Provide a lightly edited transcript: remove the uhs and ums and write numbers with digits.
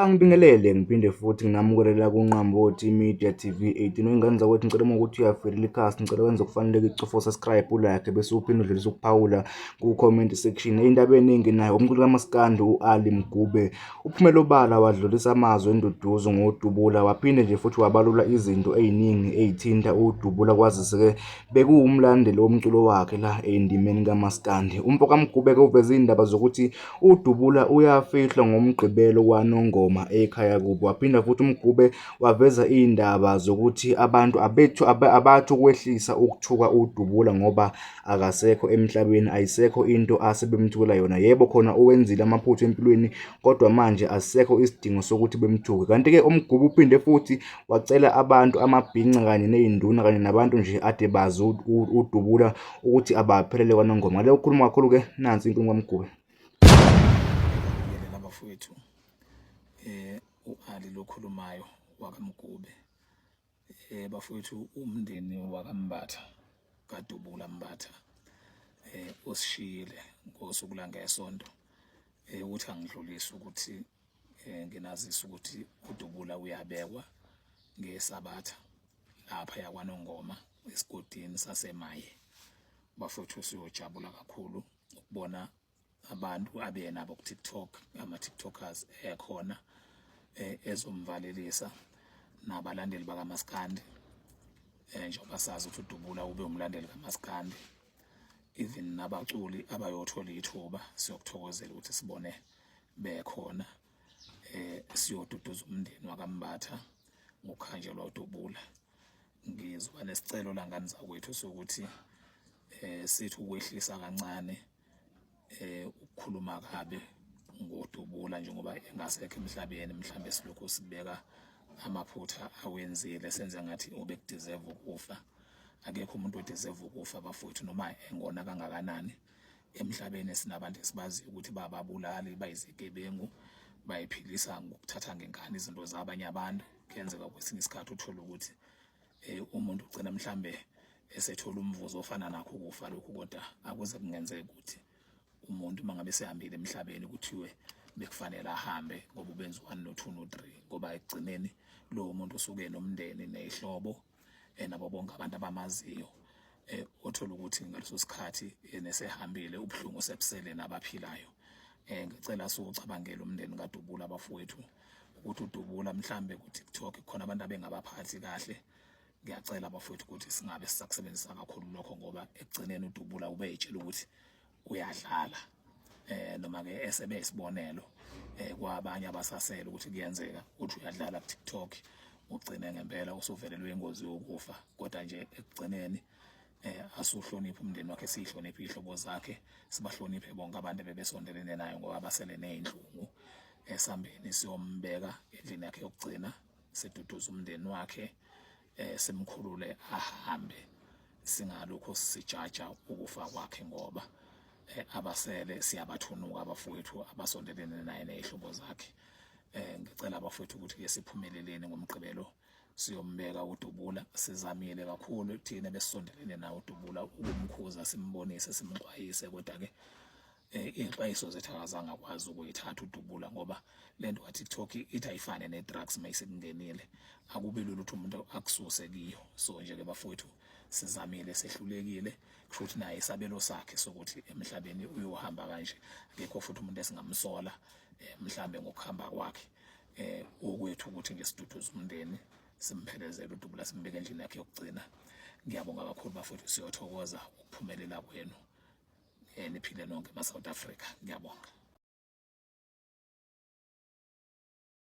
Angibingelele ngiphinde futhi nginamukele la kuNqambothi Media TV 18. Wey'ngane zakwethu, ngicela uma ukuthi uyafikela ikhasi, ngicela wenze okufaneleke, ucofa subscribe, ulike, bese uphinde udlulise ukuphawula ku-comment section. Ey'ndabeni ey'ngenayo, umculi kaMaskandi u-Ali Mgube uphumele obala wadlulisa amazwi enduduzo ngoDubula, waphinde nje futhi wabalula izinto ey'ningi ey'thinta uDubula, kwazise-ke bekuwumlandeli womculo wakhe la endimeni kaMaskandi. Umfo kaMgube-ke uveze iy'ndaba zokuthi UDubula uyafihlwa ngoMgqibelo kwaNongoma ekhaya kubo. Waphinda futhi uMgube waveza iy'ndaba zokuthi abantu abethu abathi ukwehlisa ukuthuka uDubula ngoba akasekho emhlabeni, ayisekho into asebemthukela yona. Yebo khona uwenzile amaphutha empilweni kodwa manje asisekho isidingo sokuthi bemthuke. Kanti-ke uMgube uphinde futhi wacela abantu amabhinca kanye ney'nduna kanye nabantu nje ade bazi uDubula ukuthi abaphelele kwaNongoma. Ngale ukukhuluma kakhulu-ke nansi inkulumo kaMgube. Yena bafowethu uAli lokhulumayo wakaMgube, bafowethu, umndeni wakaMbatha kaDubula Mbatha osishiyile ngosuku langesonto, ukuthi angidlulise ukuthi nginazisa ukuthi uDubula uyabekwa ngeSabatha lapha yakwaNongoma esigodini saseMaye. Bafowethu, siyojabula kakhulu ukubona abantu abenabo ku-TikTok, ama-TikTokers ekhona ezomvalelisa nabalandeli bakaMaskandi, njengoba sazi ukuthi uDubula ube umlandeli kaMaskandi, even nabaculi abayothola ithuba siyokuthokozela ukuthi sibone bekhona, siyoduduza umndeni wakaMbatha ngokuhanjelwa uDubula. Ngizoba nesicelo la ngane zakwethu sokuthi sithi ukwehlisa kancane ukukhuluma kabi ngoDubula njengoba engasekho emhlabeni. Mhlambe silokhu sibeka amaphutha awenzile, senze ngathi ubekudeserve ukufa. Akekho umuntu odeserve ukufa bafowethu, noma engona kangakanani. Emhlabeni sinabantu esibaziyo ukuthi bababulali, bayizigebengu, bayiphilisa ngokuthatha ngenkani izinto zabanye abantu. Kuyenzeka kwesinye isikhathi uthole ukuthi umuntu ugcina mhlambe esethola umvuzo ofana nakho ukufa lokhu, kodwa akuze kungenzeka ukuthi umuntu uma ngabe sehambile emhlabeni kuthiwe bekufanele ahambe ngoba ubenza u-1 no-2 no-3, ngoba ekugcineni lowo muntu usuke nomndeni ney'hlobo, nabo bonke abantu abamaziyo, othola ukuthi ngaleso sikhathi nesehambile ubuhlungu sebusele nabaphilayo. Ngicela siwucabangele umndeni kaDubula abafowethu, ukuthi uDubula mhlambe ku-TikTok khona abantu abengabaphathi kahle. Ngiyacela abafowethu ukuthi singabe sisakusebenzisa kakhulu lokho, ngoba ekugcineni uDubula ubeyitshela ukuthi uyadlala, noma ke esebe isibonelo kwabanye abasasele ukuthi kuyenzeka ukuthi uyadlala ku TikTok ugcine ngempela usuvelelwe ingozi yokufa. Kodwa nje ekugcineni asuhloniphe umndeni wakhe, sihloniphe ihlobo zakhe, sibahloniphe bonke abantu ebebesondelene naye ngoba basele nezinhlungu. Esambeni siyombeka endlini yakhe yokugcina, siduduze umndeni wakhe, simkhulule ahambe, singalokho sijaja ukufa kwakhe, ngoba abasele siyabathunuka abafowethu abasondelene naye nezihlobo zakhe. Ngicela abafowethu ukuthi ke siphumeleleni ngoMgqibelo siyombeka uDubula. Sizamile kakhulu thina besondelene naye uDubula ukumkhuza, simbonise, simxwayise, kodwa ke iy'nxwayiso zethu akazange akwazi ukuyithatha uDubula, ngoba lento ka-TikTok ithi ayifane ne-drugs, mayisekungenile akubi lula ukuthi umuntu akususe kiyo. So nje-ke bafowethu, sizamile, sehlulekile. Kusho ukuthi naye isabelo sakhe sokuthi emhlabeni uyohamba kanje. Akekho futhi umuntu esingamsola mhlambe ngokuhamba kwakhe. Okwethu ukuthi nje siduduze umndeni, simphelezele uDubula, simbeke endlini yakhe yokugcina. Ngiyabonga kakhulu bafowethu, siyothokoza ukuphumelela kwenu. Niphile nonke ma-South Africa, ngiyabonga.